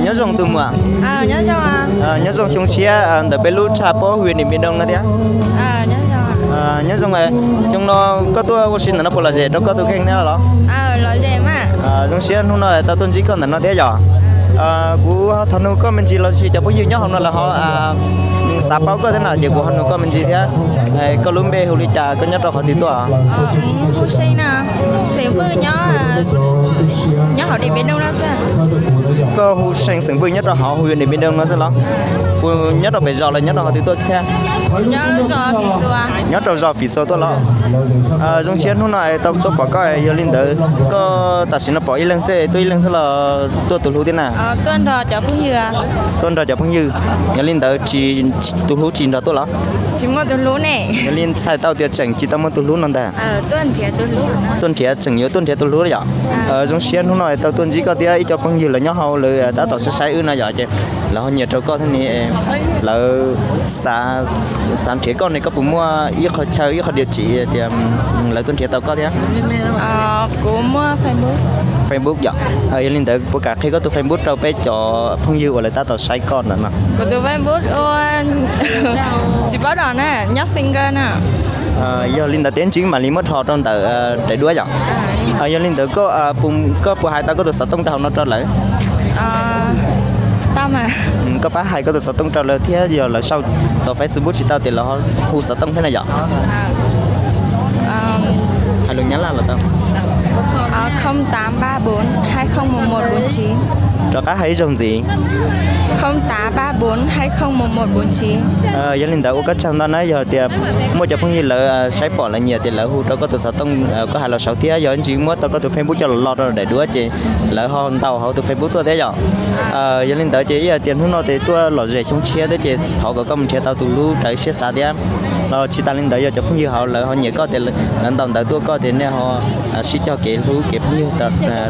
Nyob zoo tus muam. Nyob zoo xyoo tshiab ntawm peb lub tshav pob hwm Dim Npia Doo no thiab. Nyob zoo, xyoo no koj tuaj ua si ntawm no puas lom zem rau koj tus kheej thiab los? Zoo siab hnub no tau tuaj ntsib koj ntawm no thiab yom. Kuv ho thov nug koj me ntsis los sis cov phooj ywg nyob hauv no lawv ho xav paub koj thiab no ces kuv ho nug koj me ntsis thiab. Koj lub npe hu li cas, koj nyob rau qhov twg tuaj? Xeem Vwj nyob hauv Dim Npia Doo no xwb. Koj hu Xeem Vwj nyob rau hauv hu Dim Npia Doo no xwb los? Kuv nyob rau pem zos los nyob rau qhov twg tuaj thiab? Nyob rau zos Fim Xuas tuaj los? Zoo siab hnub no tau tuaj pom koj, yog li ntawd koj tam sim no pom ib leeg xwb, tuaj ib leeg xwb los tuaj tus hlub thiab na? Tuaj nrog cov phooj ywg. Tuaj nrog cov phooj ywg, yog li ntawd tus hlub tsis nrog tuaj los? Tsis muaj tus hlub ne. Yog li txhais tau tias tseem tsis tau muaj tus hlub no ntag. Tuaj nrhiav, tseem yuav tuaj nrhiav tus hlub yom. Zoo siab hnub no tau tuaj ntsib koj thiab ib co phooj ywg lawv nyob hauv lawv tab tom saib saib wb no yom, ces lawv ho nyiam rau koj thiab ne. Lawv xav nrhiav koj ne, koj puas muaj ib qho chaw ib qho diam tsiv tias lawv tuaj nrhiav tau koj thiab? Kuv muaj Facebook. Facebook yom. Yog li ntawd puas kam qhia koj tus Facebook rau peb cov phooj ywg uas lawv tab tom saib koj ntawm no? Kuv tus Facebook ua, tsis paub dom na, nyob single na. Yog li ntawd tiam sis mam li muab rho rau ntawm daim duab yom. Yog li ntawd koj, koj puas hais tau koj tus xov tooj rau hauv no rau lawv? Koj pab hais koj tus xov tooj rau lawv thiab, yog lawv sau tau Facebook tsis tau ces lawv ho hu xov tooj thiab na yom. Hais lus Nyab Laj los tau. Rov qab hais ib zaug ntxiv. Yog li ntawd ua koj tsaug ntau na, yog tias muaj cov phooj ywg lawv saib pom lawv nyiam tias lawv hu rau koj tus xov tooj, koj hais los saud thiab, yog ntsis muab tau koj tus Facebook coj los lo rau daim duab ces lawv ho ntaus hauv tus Facebook tuaj thiab yom. Yog li ntawd ces ib yam tias hnub no ces tuaj lom zem xyoo tshiab thiab ces thov kom koj mus nrhiav tau tus hlub raws siab xav thiab. Los tsis tas li ntawd yog cov phooj ywg hauv lawv ho nyiam koj tias lawv ntaus ntawv tuaj koj tias nej ho sib cog kev hlub kev phooj ywg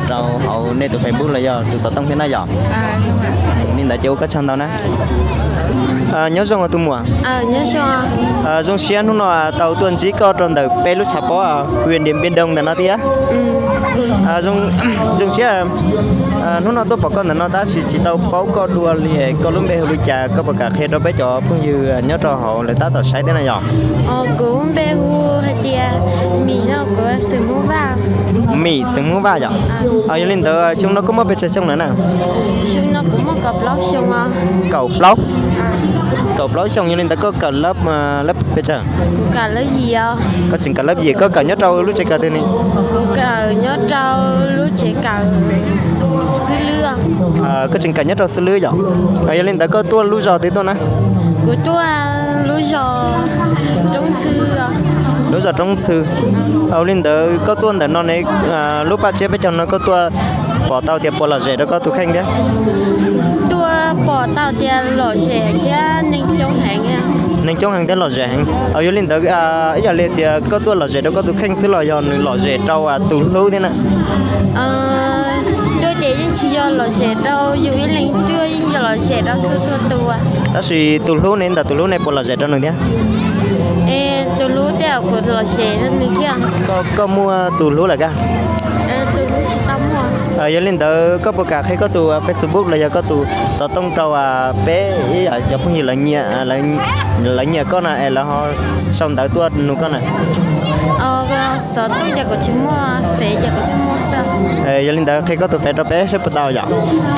rau hauv nej tus Facebook los yog tus xov tooj thiab na yom. Li ntawd ces ua koj tsaug ntau na. Nyob zoo os tus muam. Zoo siab hnub no tau tuaj ntsib koj rau ntawm peb lub tshav pob hwm Diam Npiam Doo ntawm no thiab. Zoo siab hnub no tuaj pom koj ntawm no tab sis tsis tau paub koj dua li, koj lub npe hu li cas, koj puas kam qhia rau peb cov phooj ywg nyob rau hauv lawv tab tom saib thiab na yom? Kuv npe hu hais tias Mim no, kuv xeem Hmoob Vaj. Mim xeem Hmoob Vaj yom? Yog li ntawd xyoo no koj muaj pes tsawg xyoo lawm na? Xyoo no kuv muaj kaum plaub xyoo os. Kaum plaub? Kaum plaub xyoo, yog li ntawd koj kawm lab pes tsawg? Kuv kawm lab yim os. Koj tseem kawm lab yim, koj kawm nyob rau lub tsev kawm twg ne? Kuv kawm nyob rau lub tsev kawm Xwb Lwb. Koj tseem kawm nyob rau Xwb Lwb yom? Yog li ntawd koj tuaj lub zos twg tuaj na? Kuv tuaj lub zos Roob Ntxhw. Lub zos Roob Ntxhw. Ua li ntawd koj tuaj ntawm no ne, lub paj tsiab peb caug no koj tuaj pom tau tias puas lom zem rau koj tus kheej thiab? Tuaj pom tau tias lom zem thiab neeg coob heev. Neeg coob heev thiab lom zem heev. Yog li ntawd ib yam li tias koj tuaj lom zem rau koj tus kheej xwb los yog nws lom zem rau tus hlub thiab na? Tuaj ces yeej tsis yog lom zem rau yus ib leeg, tuaj yeej yog lom zem rau txhua txhua tus. Tab sis tus hlub ne, ntawm tus hlub ne puas lom zem rau nws thiab? Es tus hlub tej zaum kuv lom zem rau nws thiab. Koj muaj tus hlub lawm koj? Tus hlub tsis tau muaj. Yog li ntawd koj puas kam qhia koj tus Facebook los yog koj tus xov tooj rau peb ib yam cov phooj ywg lawv nyiam, lawv nyiam koj na es lawv ho sau ntawv tuaj nug koj na? Xov tooj ces kuv tsis muaj, fev ces kuv thiaj muaj xwb. Yog li ntawd qhia koj tus fev rau peb saib puas tau yom?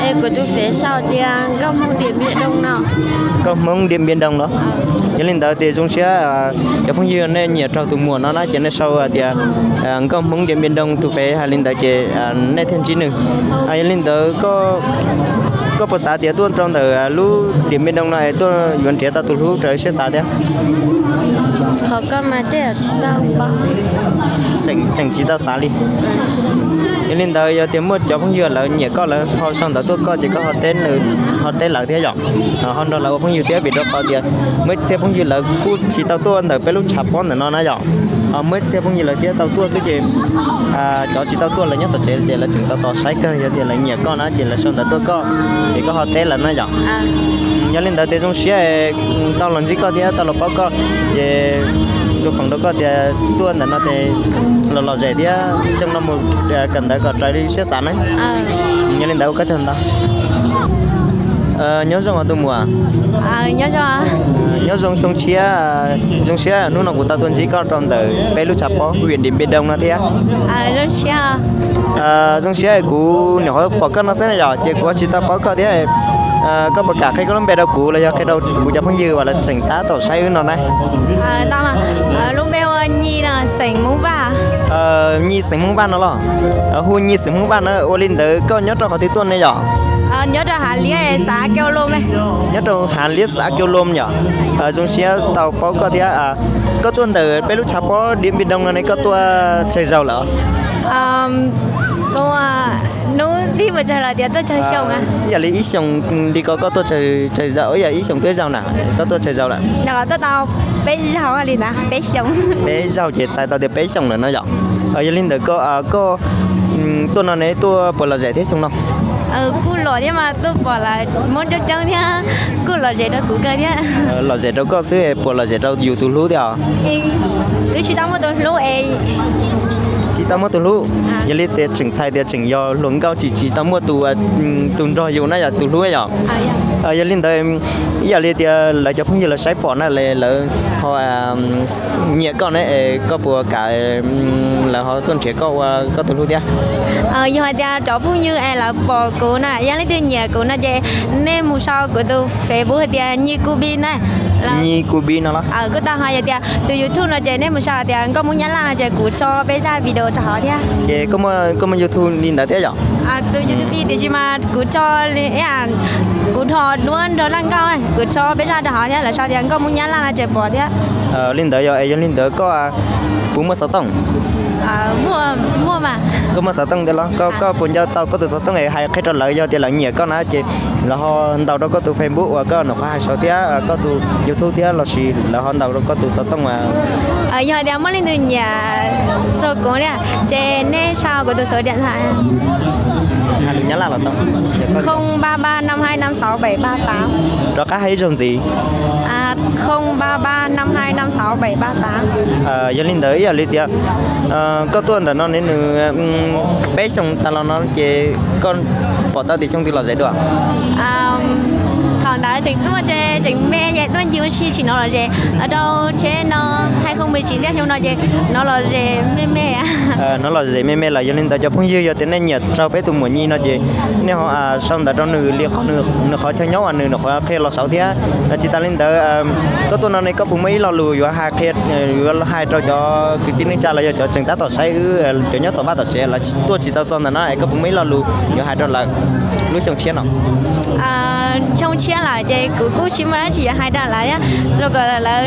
Es kuv tus fev sau tias Nkauj Hmoob Diam Npiam Doo no. Nkauj Hmoob Diam Npiam Doo los? Yog li ntawd tias zoo siab cov phooj ywg nej nyiam raug tus muam no na ces nej sau tias Nkauj Hmoob Diam Npiam Doo tus fev hais li ntawd ces nej thiaj ntsib nws. Yog li ntawd koj puas xav tias tuaj rau ntawm lub Diam Npiam Doo no es tuaj yuav nrhiav tau tus hlub raws siab xav thiab? Qhov ko mas tej zaum tsis tau paub. Tseem tsis tau xav li. Yog li ntawd yog tias muaj cov phooj ywg lawv nyiam koj lawv ho sau ntawv tuaj koj ces koj ho teb, ho teb lawv thiab yom? Ho nrog lawv ua phooj ywg thiab vim rau qhov tias muaj ib txhia phooj ywg lawv kuj tsis tau tuaj ntawm peb lub tshav pob ntawm no na yom? Ho muaj ib txhia phooj ywg lawv thiaj tau tuaj xwb ces cov tsis tau tuaj lawv nyob tom tsev ces lawv tseem tos tos saib kawg, yog tias lawv nyiam koj na ces lawv sau ntawv tuaj koj ces koj ho teb lawv na yom? Yog li ntawd tias zoo siab tau los ntsib koj thiab tau los paub koj, ces tsuas foom rau koj tias tuaj ntawm no ces los lom zem thiab xyoo no mus kawm ntawv kom raws li siab xav na. Yog li ntawd ua koj tsaug ntau. Nyob zoo os tus muam. Nyob zoo xyoo tshiab. Zoo siab hnub no kuv tau tuaj ntsib koj rau ntawm peb lub tshav pob hu yam dim npe doo no thiab. Zoo siab kuv nyuam qhuav pom koj no xwb na yom, ces kuv tsis tau paub koj thiab. Koj puas kam qhia koj lub npe rau kuv los yog qhia rau kuv cov phooj ywg uas lawv tseem tab tom saib wb no na? Lub npe hu Nyi, xeem Hmoob Vaj. Nyi xeem Hmoob Vaj no los? Hu Nyi xeem Hmoob Vaj na. Ua li ntawd koj nyob rau qhov twg tuaj ne yom? Nyob rau Hav Liab, xav Keo Lom. Nyob rau Hav Liab xav Keo Lom yom. Zoo siab tau paub koj thiab. Koj tuaj ntawm peb lub tshav pob dim npe doo no ne, koj tuaj tsawg zaus lawm? Hnub tib mus tsawg lawm tias tuaj tsawg xyoo. Ib yam li ib xyoos li ko koj tuaj tsawg zaus, ib yam ib xyoos twb zaus na, koj tuaj tsawg zaus lawm? Tuaj tau peb zaug li ntawd, peb xyoos. Peb zaug ces txhais tau tias peb xyoos lawm no yom. Yog li ntawd koj, koj tuaj no ne tuaj puas lom zem thiab xyoo no? Kuj lom thiab mas, tuaj pom lawv muab coob coob thiab, kuj lom zem rau kuv kawg thiab. Lom zem rau koj xwb puas lom zem rau yus tus hlub thiab os? Twb tsis tau muaj tus hlub es. Tsis tau muaj tus hlub. Yog li tias tseem txhais tias tseem yog hluas nkauj tsis tsis tau muaj tus, tus nrog yus na yom, tus hlub yom. Yog li ntawd ib yam li tias lawv cov phooj ywg lawv saib pom na, lawv ho nyiam koj ne, koj puas kam lawv ho tuaj nrhiav koj ua koj tus hlub thiab? Yog hais tias cov phooj ywg es lawv pom kuv na, yog leej twg nyiam kuv no ces nej mus sau kuv tus Facebook hais tias Nyi Ku Bi na. Nyi Ku Bi no los? Kuj tau hais tias tus YouTube no ces nej mus sau tias Nkauj Hmoob Nyab Laj no ces kuv tso peb zaj video rau hauv thiab. Ces koj muaj YouTube li ntawd thiab yom? Tus YouTube tiam sis mas kuv tso, kuv dhos duab nrog laj nkauj, kuv tso peb zaj rau hauv thiab, lawv sau tias Nkauj Hmoob Nyab Laj no ces pom thiab. Li ntawd yog, yog li ntawd koj puas muaj xov tooj? Muaj mas. Koj muaj xov tooj thiab los? Koj puas nco tau koj tus xov tooj es hais qhia rau lawv, yog tias lawv nyiam koj na ces lawv ho ntaus rau koj tus Facebook uas koj nyuam qhuav hais saud thiab koj tus YouTube thiab lossis lawv ho ntaus rau koj tus xov tooj? Yog tias muaj leej twg nyiam txog kuv na ces nej sau kuv tus số điện thoại. Hais lus Nyab Laj los tau. Không ba ba năm hai năm sáu bảy ba tám. Rov qab hais ib zaug ntxiv. Không ba ba năm hai năm sáu bảy ba tám. Yog li ntawd ib yam li tias koj tuaj ntawm no ne nws peb xyoos tas los no ces koj pom tau tias xyoo twg lom zem dua? Thaum ntawd tseem tuaj ces tseem me ces tuaj ncig ua si tsis hnov lom zem, rau tsheb no hai không mười chín thiab xyoo no ces hnov lom zem me me. Hnov lom zem me me lawm, yog li ntawd cov phooj ywg yog tias nej nyiam raug peb tus muam Nyi no ces nej ho sau ntawv rau nws li qhov nws qhov chaw nyob uas nws nyuam qhuav qhia los saud thiab. Tsis tas li ntawd, koj tuaj no ne koj puas muaj ib lo lus yuav hais qhia, yuav hais rau cov kwv tij neej tsa los yog cov tseem tab tom saib wb, cov nyob tom vaj tom tsev lawv tuaj tsis tau txog ntawm no es koj puas muaj ib lo lus yuav hais rau lawv lub xyoo tshiab no? Xyoo tshiab lawm ces kuv kuj tsis muaj dab tsi yuav hais rau lawv thiab, rau kom lawv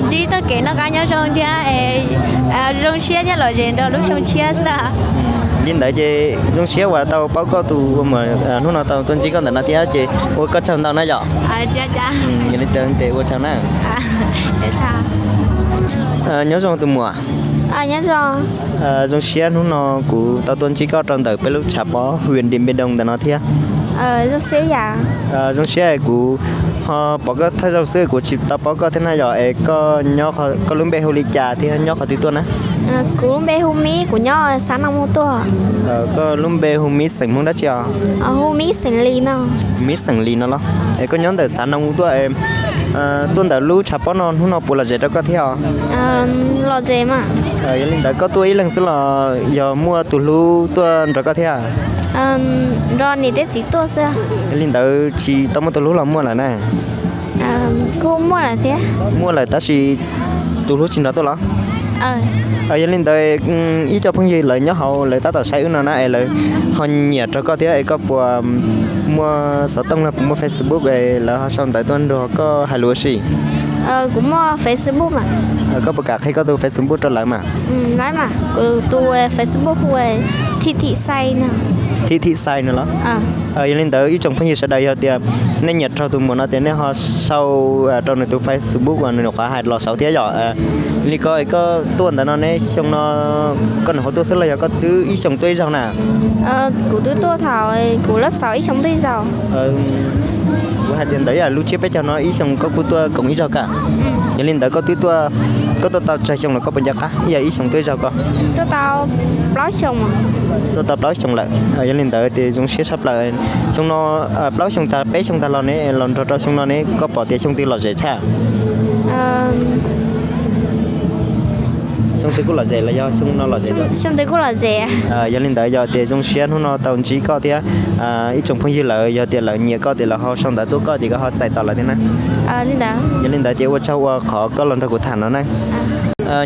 ntsib txoj kev noj qab nyob zoo thiab es zoo siab thiab lom zem rau lub xyoo tshiab xwb. Li ntawd ces zoo siab uas tau paub koj tus ua muam, hnub no tau tuaj ntsib koj ntawm no thiab ces ua koj tsaug ntau na yom. Yog li ntawd ces ua tsaug na. Nyob zoo tus muam. Zoo siab hnub no kuv tau tuaj ntsib koj rau ntawm peb lub tshav pob hu yam dim npe doo ntawm no thiab. Zoo siab kuv ho pom koj thawj zaug xwb, kuv tsis tau paub koj thiab na yom. Es koj nyob, koj lub npe hu li cas thiab nyob qhov twg tuaj na? Kuv lub npe hu Mib, kuv nyob Xav Noo Mus Tuaj. Koj lub npe hu Mib xeem Hmoob dab tsi os? Hu Mib xeem Lis no. Mib xeem Lis no los? Es koj nyob ntawm Xav Noo Mus Tuaj, tuaj ntawm lub tshav pob no hnub no puas lom zem rau koj thiab os? Lom zem mas. Yog li ntawd koj tuaj ib leeg xwb los yog muaj tus hlub tuaj nrog koj thiab? Nrog niam thiab txiv tuaj xwb. Yog li ntawd tsis tau muaj tus hlub los muaj lawm na? Kuj muaj lawm thiab. Muaj lawm tab sis tus hlub tsis nrog tuaj los? Yog li ntawd ib co phooj ywg lawv nyob hauv lawv tab tom saib wb no na es lawv ho nyiam rau koj thiab es koj puas muaj xov tooj los puas muaj Facebook es lawv ho sau ntawv tuaj nrog koj hais lus ua si? Kuv muaj Facebook mas. Koj puas kam qhia koj tus Facebook rau lawv mas? Lawv mas, kuv tus Facebook hu Thim Thim Xais no. Thim Thim Xais no los? Yog li ntawd ib tsoom phooj ywg sawv daws yog tias nej nyiam raug tus muam no ces nej ho sau rau nws tus Facebook uas nws nyuam qhuav hais los saud thiab yom. Li ko koj tuaj ntawm no ne xyoo no koj nyuam qhuav tuaj xwb los yog koj twb ib xyoos tuaj ib zaug na? Kuv twb tuaj thaum kuv lab xaus ib xyoos tuaj ib zaug. Kuv hais tias ntawd yam lub tsiab peb caug no ib xyoos koj kuj tuaj koom ib zaug ka. Yog li ntawd koj twb tuaj Koj tuaj tau tsawg xyoo lawm, koj puas nco qab yog ib xyoo tuaj ib zaug koj? Tuaj tau plaub xyoo lawm. Yog li ntawd ces zoo siab tshaj plaws. Xyoo no, plaub xyoo tag peb xyoo tag los ne los nrog rau xyoo no ne koj pom tias xyoo twg lom zem tshaj? Xyoo twg kuj lom zem los yog xyoo no lom zem? Yog li ntawd yog tias zoo siab hnub no tau ntsib koj thiab ib tsoom phooj ywg lawv, yog tias lawv nyiam koj ces lawv ho sau ntawv tuaj koj ces koj ho txais tau lawv thiab na. Yog li ntawd ces ua tsaug ua qhov koj los nrog kuv tham no na.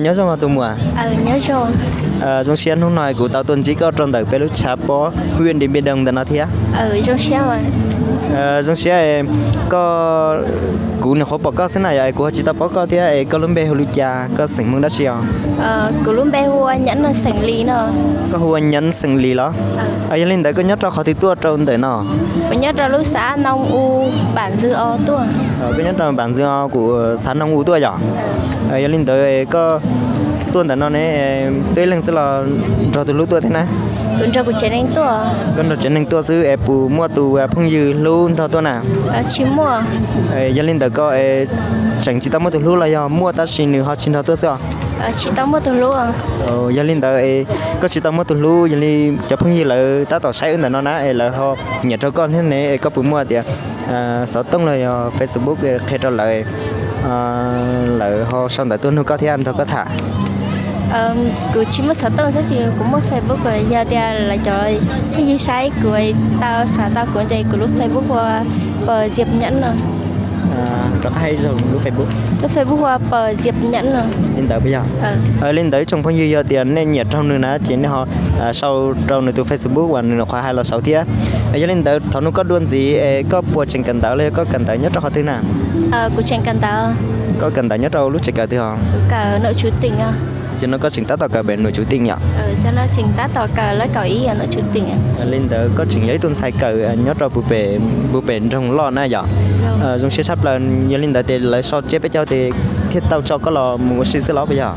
Nyob zoo tus muam. Zoo siab hnub no kuv tau tuaj ntsib koj rau ntawm peb lub tshav pob Huyện Điện Biên Đông ntawm no thiab. Zoo siab, koj, kuv nyuam qhuav pom koj xwb na yog es kuv ho tsis tau paub koj thiab es koj lub npe hu li cas, koj xeem Hmoob dab tsi os? Kuv lub npe hu ua Nyeem Lis no. Koj hu ua Nyeem Lis los? Yog li ntawd koj nyob rau qhov twg tuaj rau ntawm no? Kuv nyob rau lub xav Noo U, Pam Ntxwg O tuaj. Koj nyob rau Pam Ntxwg O, kuv xav Noo U tuaj yom? Yog li ntawd koj tuaj ntawm no ne, tuaj ib leeg xwb los nrog tus hlub tuaj thiab na? Kuv nrog kuv tsev neeg tuaj. Koj nrog tsev neeg tuaj xwb es puas muaj tus phooj ywg hlub nrog tuaj na? Tsis muaj. Yog li ntawd koj tseem tsis tau muaj tus hlub los yog muaj tab sis nws ho tsis nrog tuaj xwb os? Tsis tau muaj tus hlub. Yog li ntawd koj tsis tau muaj tus hlub, yog li cov phooj ywg lawv tab tom saib wb ntawm no na es lawv ho nyiam rau koj thiab ne es koj puas muaj tias xov tooj los yog Facebook qhia rau lawv, lawv ho sau ntawv tuaj nug koj thiab nrog koj tham? Kuv tsis muaj xov tooj tab sis kuv muaj Facebook, yog tias lawv cov phooj ywg saib kuv tau xav tau kuv ces kuv lub Facebook hu ua Pam Ntxwg O no. Lub Facebook hu ua Pam Ntxwg O no. Li ntawd ib tsoom phooj ywg yog tias nej nyiam raug nws na ces nej ho sau rau nws tus Facebook uas nws nyuam qhuav hais los saud thiab. Yog li ntawd thaum no koj dua ntxiv es koj puas tseem kawm ntawv los yog koj kawm ntawv nyob rau qhov twg na? Kuv tseem kawm ntawv. Koj kawm ntawv nyob rau lub tsev kawm twg os? Kawm Nội Trú Tỉnh. Tam sim no koj tseem tab tom kawm pem Nội Trú Tỉnh yom? Tseem tab tom kawm lab kaum ib Nội Trú Tỉnh. Li ntawd koj tseem yog ib tug ntxhais kawm nyob rau puag pem nroog loj na yom? Zoo siab tshaj plaws, yog li ntawd ces lawv so tsiab peb caug ces thiaj tau tso koj los mus ua si xwb los puas yog?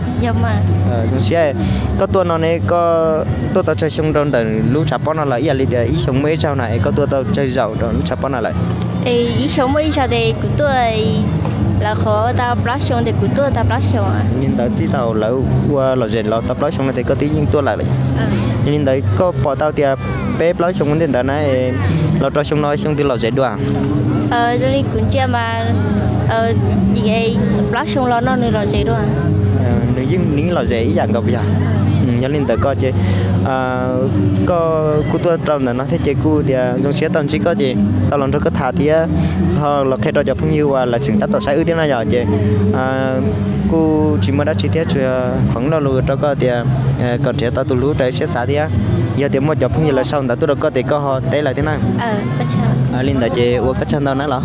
Zoo siab. Koj tuaj no ne koj tuaj tau tsawg xyoo rau ntawm lub tshav pob no lawm, ib yam li tias ib xyoo muaj ib zaug na es koj tuaj tau tsawg zaus rau lub tshav pob no lawm? Ib xyoo muaj ib zaug ces kuv tuaj, lawv qhuav tau plaub xyoo ces kuv tuaj tau plaub xyoo. Li ntawd txij thaum lawv ua lom zem los tau plaub xyoo no ces koj twb yeej tuaj lawm. Yog li ntawd koj pom tau tias peb plaub xyoo ua ntej ntawd na, los rau xyoo no xyoo twg lom zem dua? Zoo li kuv ntsia mas plaub xyoo los no nws lom zem dua. Nws yeej nws lom zem ib yam nkaus puas yog? Yog li ntawd koj ces koj kuj tuaj rau ntawm no thiab ces kuj tias zoo siab tau ntsib koj ces tau los nrog koj tham thiab ho los qhia rau cov phooj ywg uas lawv tseem tab tom saib wb thiab no yom ces kuj tsis muaj dab tsi thiab tsuas foom lo lus rau koj tias kom nrhiav tau tus hlub raws siab xav thiab yog tias muaj cov phooj ywg lawv sau ntawv tuaj rau koj ces koj ho teb lawv thiab na. Li ntawd ces ua koj tsaug ntau na los.